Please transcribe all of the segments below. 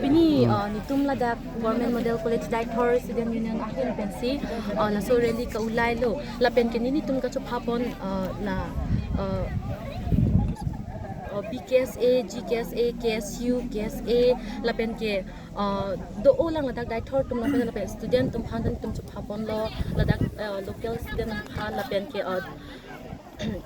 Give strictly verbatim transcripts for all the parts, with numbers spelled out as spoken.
Pini uh, netum ladak Government Model College Deithor Student Union ahin pensi uh, laso rally ka-ulailo. Lapen ke nelitum kachopha pon uh, la uh, uh, B K S A, G K S A, K S U, K S A, lapen ke uh, do-o lang ladak Deithor atum lapen, lapen student atum aphan netum chopha ponlo, ladak uh, local student aphan lapen ke uh,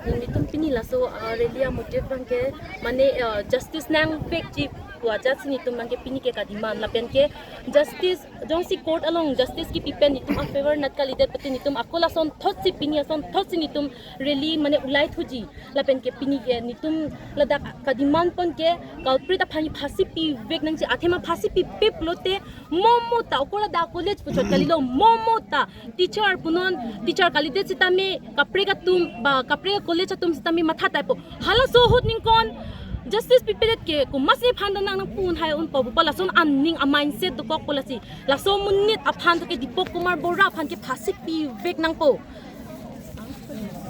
netum pini laso uh, rally amotive abang ke mane uh, justice nangvekji pu ajat si netum abang ke pini ke ka-demand, lapen ke justice jongsi court along justice kipi pen netum a-favor nat kalidet pute netum ako lasonthotsi pini asonthotsi netum rally mane ulaithuji. Lapen ke pini ke netum ladak ka-demand pon ke culprit aphan phasi pivek nangji, athema phasi pipe pulote momo ta, okora da college puchot kalilo, momo ta teacher punon, teacher kalidet sitame kaprek atum ba kaprek college atum sitame matha taipo. Halaso ahut ningkon justice pipedet ke komatsi aphan ta nang nangpu-un hai unpo pu lason aning a-mindset dokokpo lasi. Laso amonit aphan to ke Deepak Kumar Bora aphan ke phasi pivek nangpo.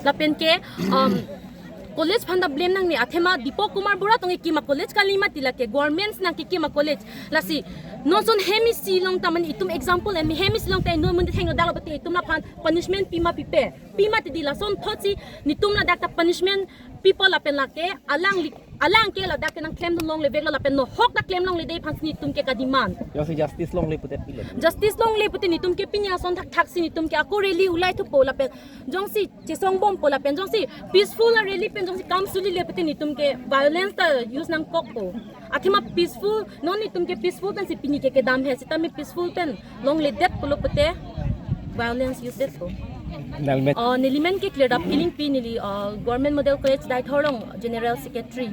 Lapen ke um, college aphan ta blame nangne, athema Deepak Kumar Bora tong kekim a-college kali mati, lake government nangkekim a-college. Lasi non ason hem isi along ta mane itum example en hem isi along ta non amonit henglo dalo pute itum laphan punishment pima pipe. Pima tidi lasonthotsi netum ladak ta punishment pipo lapen lake alangli, alang ke ladak ke nangklemdun longleveklo lapen nohok ta klem longledet aphansi netum ke ka-demand. Jongsi justice longle pute pile. Justice longle pute netum ke pini ason thakthaksi netum ke ako rally ulaithupo lapen jongsi chesongbompo lapen jongsi peaceful a-rally pen jongsi kam sulile pute netum ke violence ta use nangkokpo. Athema peaceful, non netum ke peaceful pensi pini ke kedam he, sitame peaceful pen longledet pulo pute violence use detpo. Nangmet. Uh, neli men ke Cleardap Killingpi, neli uh, Government Model College Deithor along General Secretary.